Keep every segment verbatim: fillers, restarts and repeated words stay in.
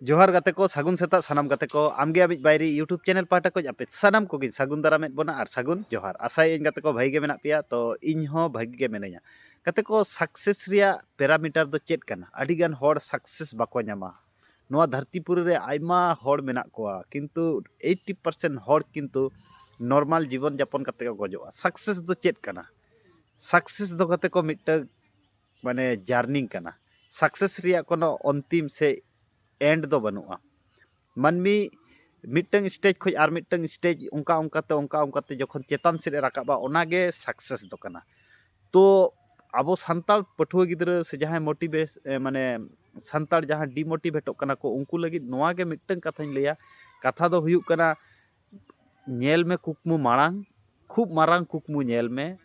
ᱡᱚᱦᱟᱨ ᱜᱟᱛᱮ ᱠᱚ, ᱥᱟᱹᱜᱩᱱ ᱥᱮᱛᱟᱜ ᱥᱟᱱᱟᱢ ᱜᱟᱛᱮ ᱠᱚ᱾ ᱟᱢᱜᱮ ᱟᱢᱤᱡ ᱵᱟᱭᱨᱤ YouTube ᱪᱮᱱᱮᱞ ᱯᱟᱦᱴᱟ ᱠᱷᱚᱱ ᱟᱯᱮ ᱥᱟᱱᱟᱢ ᱠᱚᱜᱮᱧ ᱥᱟᱹᱜᱩᱱ ᱫᱟᱨᱟᱢᱮᱫ ᱵᱚᱱᱟ ᱟᱨ ᱥᱟᱹᱜᱩᱱ ᱡᱚᱦᱟᱨ᱾ ᱟᱥᱟᱭᱟᱹᱧ ᱜᱟᱛᱮ ᱠᱚ ᱵᱷᱟᱹᱜᱤ ᱜᱮ ᱢᱮᱱᱟᱜ ᱯᱮᱭᱟ, ᱛᱚ ᱤᱧ ᱦᱚᱸ ᱵᱷᱟᱹᱜᱤ ᱜᱮ ᱢᱤᱱᱟᱹᱧᱟ᱾ ᱜᱟᱛᱮ ᱠᱚ, ᱥᱟᱠᱥᱮᱥ ᱨᱮᱭᱟᱜ ᱯᱮᱨᱟᱢᱤᱴᱟᱨ ᱫᱚ ᱪᱮᱫ ᱠᱟᱱᱟ? ᱟᱹᱰᱤᱜᱟᱱ ᱦᱚᱲ ᱥᱟᱠᱥᱮᱥ ᱵᱟᱠᱚ ᱧᱟᱢᱟ᱾ ᱱᱚᱣᱟ ᱫᱷᱟᱹᱨᱛᱤ ᱯᱩᱨᱤ ᱨᱮ ᱟᱭᱢᱟ ᱦᱚᱲ ᱢᱮᱱᱟᱜ ᱠᱚᱣᱟ, ᱠᱤᱱᱛᱩ ᱮᱭᱤᱴᱴᱤ ᱯᱟᱨᱥᱮᱱᱴ ᱦᱚᱲ ᱠᱤᱱᱛᱩ ᱱᱚᱨᱢᱟᱞ ᱡᱤᱵᱚᱱ ᱡᱟᱯᱚᱱ ᱠᱟᱛᱮ ᱠᱚ ᱜᱚᱡᱚᱜᱼᱟ᱾ ᱥᱟᱠᱥᱮᱥ ᱫᱚ ᱪᱮᱫ ᱠᱟᱱᱟ? ᱥᱟᱠᱥᱮᱥ ᱫᱚ ᱜᱟᱛᱮ ᱠᱚ ᱢᱤᱫᱴᱟᱝ ᱢᱟᱱᱮ ᱡᱟᱨᱱᱤᱝ ᱠᱟᱱᱟ᱾ ᱥᱟᱠᱥᱮᱥ ᱨᱮᱭᱟᱜ ᱠᱳᱱᱳ ᱚᱱᱛᱤᱢ ᱥᱮ ᱮᱱᱰ ᱫᱚ ᱵᱟᱹᱱᱩᱜᱼᱟ᱾ ᱢᱟᱹᱱᱢᱤ ᱢᱤᱫᱴᱟᱝ ᱥᱴᱮᱡᱽ ᱠᱷᱚᱱ ᱟᱨ ᱢᱤᱫᱴᱟᱝ ᱥᱴᱮᱡᱽ ᱚᱱᱠᱟ ᱚᱱᱠᱟᱛᱮ ᱚᱱᱠᱟ ᱚᱱᱠᱟᱛᱮ ᱡᱚᱠᱷᱚᱱ ᱪᱮᱛᱟᱱ ᱥᱮᱫ ᱮ ᱨᱟᱠᱟᱵᱼᱟ, ᱚᱱᱟᱜᱮ ᱥᱟᱠᱥᱮᱥ ᱫᱚ ᱠᱟᱱᱟ᱾ ᱛᱚ ᱟᱵᱚ ᱥᱟᱱᱛᱟᱲ ᱯᱟᱹᱴᱷᱩᱣᱟᱹ ᱜᱤᱫᱽᱨᱟᱹ ᱥᱮ ᱡᱟᱦᱟᱸᱭ ᱢᱳᱴᱤᱵᱷᱮᱥ ᱢᱟᱱᱮ ᱥᱟᱱᱛᱟᱲ ᱡᱟᱦᱟᱸ ᱰᱤᱢᱳᱴᱤᱵᱷᱮᱴᱚᱜ ᱠᱟᱱᱟ ᱠᱚ, ᱩᱱᱠᱩ ᱞᱟᱹᱜᱤᱫ ᱱᱚᱣᱟ ᱜᱮ ᱢᱤᱫᱴᱟᱝ ᱠᱟᱛᱷᱟᱧ ᱞᱟᱹᱭᱟ᱾ ᱠᱟᱛᱷᱟ ᱫᱚ ᱦᱩᱭᱩᱜ ᱠᱟᱱᱟ, ᱧᱮᱞ ᱢᱮ ᱠᱩᱠᱢᱩ ᱢᱟᱲᱟᱝ, ᱠᱷᱩᱵ ᱢᱟᱨᱟᱝ ᱠᱩᱠᱢᱩ ᱧᱮᱞ ᱢᱮ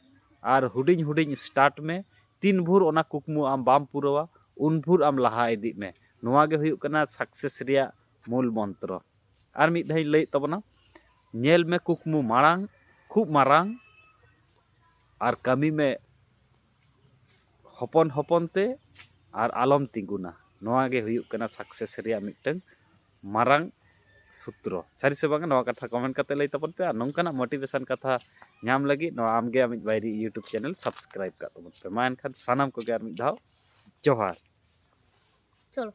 ᱟᱨ ᱦᱩᱰᱤᱧ ᱦᱩᱰᱤᱧ ᱥᱴᱟᱨᱴ ᱢᱮ᱾ ᱛᱤᱱ ᱵᱷᱳᱨ ᱚᱱᱟ ᱠᱩᱠᱢᱩ ᱟᱢ ᱵᱟᱢ ᱯᱩᱨᱟᱹᱣᱟ, ᱩᱱ ᱵᱷᱳᱨ ᱟᱢ ᱞᱟᱦᱟ ᱤᱫᱤᱜ ᱢᱮ᱾ ᱱᱚᱣᱟ ᱜᱮ ᱦᱩᱭᱩᱜ ᱠᱟᱱᱟ ᱥᱟᱠᱥᱮᱥ ᱨᱮᱭᱟᱜ ᱢᱩᱞ ᱢᱚᱱᱛᱨᱚ᱾ ᱟᱨ ᱢᱤᱫ ᱫᱷᱟᱣ ᱤᱧ ᱞᱟᱹᱭᱮᱫ ᱛᱟᱵᱚᱱᱟ, ᱧᱮᱞ ᱢᱮ ᱠᱩᱠᱢᱩ ᱢᱟᱲᱟᱝ, ᱠᱷᱩᱵ ᱢᱟᱨᱟᱝ, ᱟᱨ ᱠᱟᱹᱢᱤ ᱢᱮ ᱦᱚᱯᱚᱱ ᱦᱚᱯᱚᱱ ᱛᱮ, ᱟᱨ ᱟᱞᱚᱢ ᱛᱤᱸᱜᱩᱱᱟ᱾ ᱱᱚᱣᱟ ᱜᱮ ᱦᱩᱭᱩᱜ ᱠᱟᱱᱟ ᱥᱟᱠᱥᱮᱥ ᱨᱮᱭᱟᱜ ᱢᱤᱫᱴᱟᱝ ᱢᱟᱨᱟᱝ ᱥᱩᱛᱨᱚ᱾ ᱥᱟᱹᱨᱤ ᱥᱮ ᱵᱟᱝ, ᱱᱚᱣᱟ ᱠᱟᱛᱷᱟ ᱠᱚᱢᱮᱱᱴ ᱠᱟᱛᱮ ᱞᱟᱹᱭ ᱛᱟᱵᱚᱱ ᱯᱮ᱾ ᱟᱨ ᱱᱚᱝᱠᱟᱱᱟᱜ ᱢᱳᱴᱤᱵᱷᱮᱥᱚᱱ ᱠᱟᱛᱷᱟ ᱧᱟᱢ ᱞᱟᱹᱜᱤᱫ ᱱᱚᱣᱟ ᱟᱢᱜᱮ ᱟᱢᱤᱡ ᱵᱟᱭᱨᱤ YouTube ᱪᱮᱱᱮᱞ ᱥᱟᱵᱥᱠᱨᱟᱭᱤᱵ ᱠᱟᱜ ᱛᱟᱵᱚᱱ ᱯᱮ᱾ ᱢᱟ ᱮᱱᱠᱷᱟᱱ ᱥᱟᱱᱟᱢ ᱠᱚᱜᱮ ᱟᱨ ᱢᱤᱫ ᱫᱷᱟᱣ ᱡᱚᱦᱟᱨ᱾ ᱪᱚᱞᱚ᱾